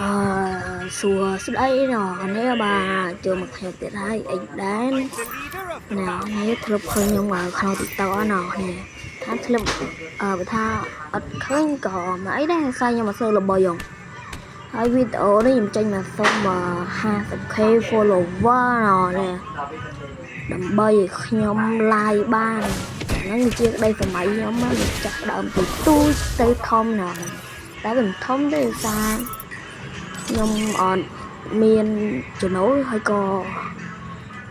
អឺសួស្តីអ្នកនេះបាទចូលមកខ្ញុំទៀតហើយអីដែរអ្នកនេះធ្លាប់ឃើញខ្ញុំនៅក្នុង TikTok ណាអ្នកនេះថាធ្លាប់អឺបើថាអត់ឃើញក៏មិនអីដែរសារខ្ញុំអត់សូវល្បីហងហើយវីដេអូនេះខ្ញុំចេញមកសុំ 50K follower ណានេះដើម្បីឲ្យខ្ញុំ live បានហ្នឹងជាក្តីសម័យខ្ញុំណាចាប់ដើមពីទូចទៅធំណាតែវាមិនធំទេសារខ្ញុំអត់មានចំណូលហើយក៏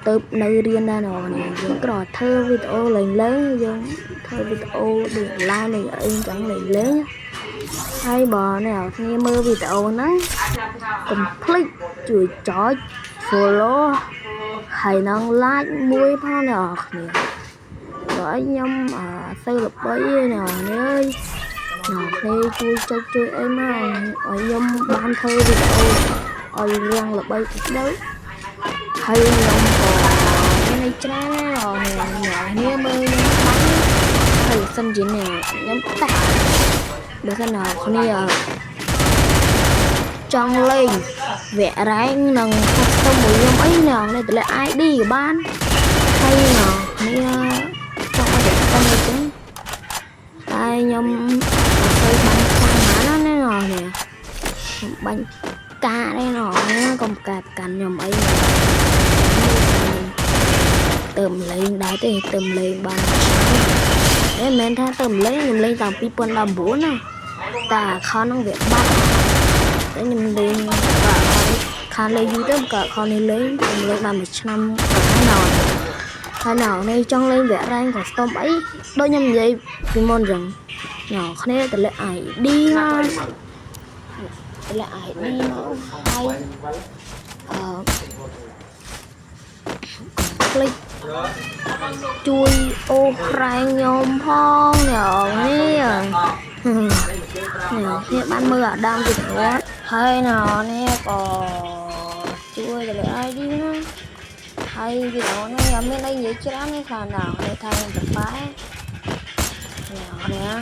ទៅនៅរៀនដែរណានេះយើងគ្រាន់តែធ្វើវីដេអូលេងលេងយើងធ្វើវីដេអូដូចឡានដូចអីអញ្ចឹងលេងលេងហើយបើអ្នកគ្នាមើលវីដេអូហ្នឹងកុំភ្លេចជួយចុច follow ហើយនឹង like មួយផងអ្នកគ្នាព្រោះអីខ្ញុំអត់សូវល្បីទេអ្នកនេះអើយអ្នកគ្នាជួយចុចជួយអីមកឲ្យខ្ញុំបានធ្វើវីដេអូឲ្យរៀងល្បីតិចទៅហើយខ្ញុំក៏មានអីច្រើនណាស់អ្នកគ្នាមើលខ្ញុំបានហើយសិនជាអ្នកខ្ញុំតាក់បើសិនអ្នកគ្នាចង់លេងវគ្គ rank និង custom មួយខ្ញុំអីអ្នកនេះតម្លាក់ ID ក៏បានហើយអ្នកគ្នាចង់ឲ្យតែអីចឹងតែខ្ញុំអត់សូវបាញ់ខ្លាំងណាស់ណាអ្នកនេះខ្ញុំបាញ់កាទេណាកុំកែប្រកាន់ខ្ញុំអីទៅលេងដែរទេទៅលេងបានអេមិនមែនថាទៅលេងខ្ញុំលេងតាំង2019ណាតែ account ហ្នឹងវាបាត់តែខ្ញុំលេងបាទខានលេងយូរទៅក៏ខនេះលេងខ្ញុំលេងបានមួយឆ្នាំហើយណោហើយណោនេះចង់លេងវគ្គ rank custom អីដូចខ្ញុំនិយាយពីមុនអញ្ចឹងណោគ្នាតម្លាក់ ID មកតម្លាក់ ID មកហើយអឺភ្លេចជួយអូស rank ខ្ញុំផងអ្នកនេះអ្នកនេះបានមើលអាដើមវីដេអូហើយណនេះក៏ជួយទៅលើ ID ណាហើយវីដេអូនេះអត់មានអីនិយាយច្រើនទេខ្លះណនេះថាខ្ញុំប្រប៉ែអ្នកនេះ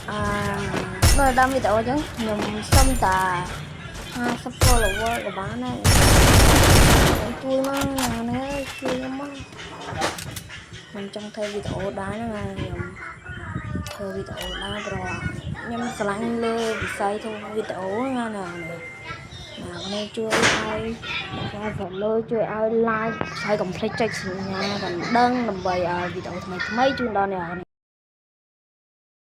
អឺដល់ដើមវីដេអូអញ្ចឹងខ្ញុំសុំតា50 follower ក៏បានដែរជួយមកនេះជួយខ្ញុំមកខ្ញុំចង់ធ្វើវីដេអូដែរណាខ្ញុំធ្វើវីដេអូដែរព្រោះខ្ញុំស្រឡាញ់លើវិស័យធ្វើវីដេអូណាណាណានេះជួយឲ្យ follow ជួយឲ្យ like ហើយកុំភ្លេចចុចសញ្ញាកណ្ដឹងដើម្បីឲ្យវីដេអូថ្មីៗជូនដល់អ្នក។